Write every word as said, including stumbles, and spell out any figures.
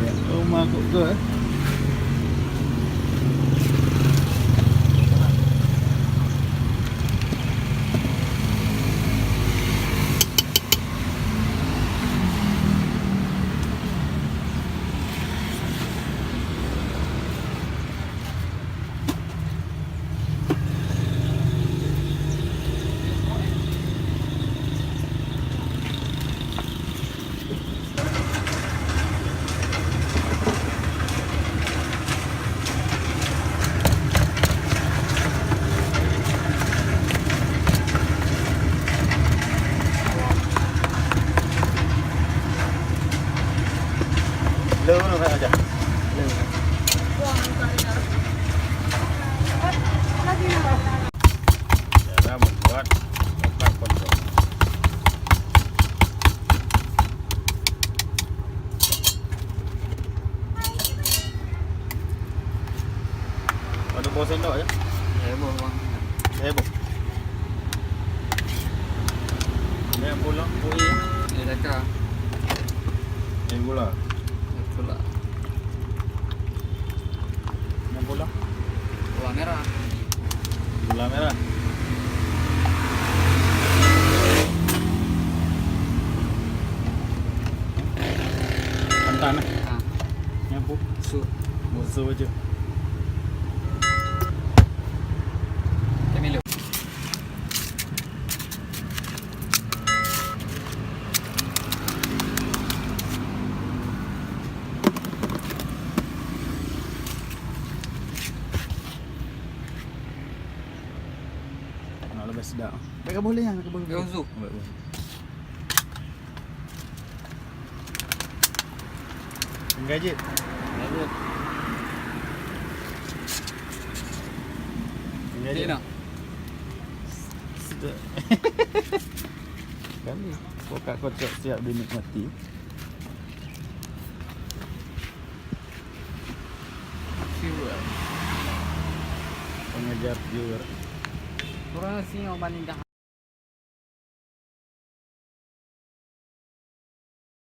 Rumah kok ke? Leuh, leuh, leuh. Cara membuat coklat konco. Ada bawa sendok je? Saya bawa, Bang. Saya bawa. Yang pulang, kuih. Ini dah kah? Yang gula. Yang gula. Yang gula. Gula merah. Gula merah. Santan, eh? Ha. Nyan pu-, su. Su aja. Kita milo. Nak lebih sedap. Baik, boleh ya, nak boleh. Baik, boleh. Tinggal je. Tinggal je. Tinggal je. Sedap. Kami, pokok kocok siap dinikmati. Viewer. Pengejar viewer. Kurang sih orang paling dah.